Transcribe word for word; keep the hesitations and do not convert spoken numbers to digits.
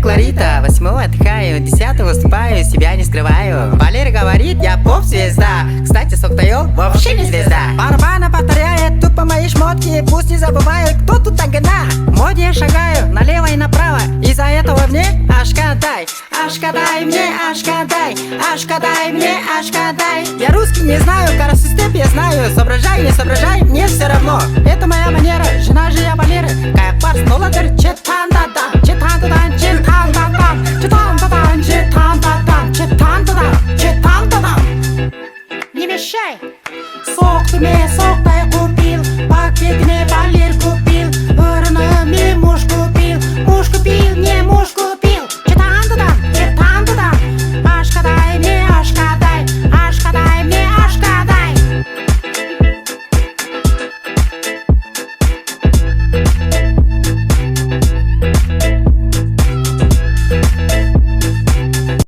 Кларита, восьмого отдыхаю, десятого выступаю, себя не скрываю. Валера говорит, я поп-звезда. Кстати, Соктоёл вообще не звезда. Барабаны повторяет, тупо мои шмотки, пусть не забывают, кто тут тангана. В моде шагаю налево и направо, из-за этого мне ашка дай. Ашка дай мне, ашка дай, ашка дай мне, ашка дай. Я русский не знаю, карасистеп я знаю, соображай, не соображай, мне все равно. Это моя манера, жена же я Валеры, как барс, молодер,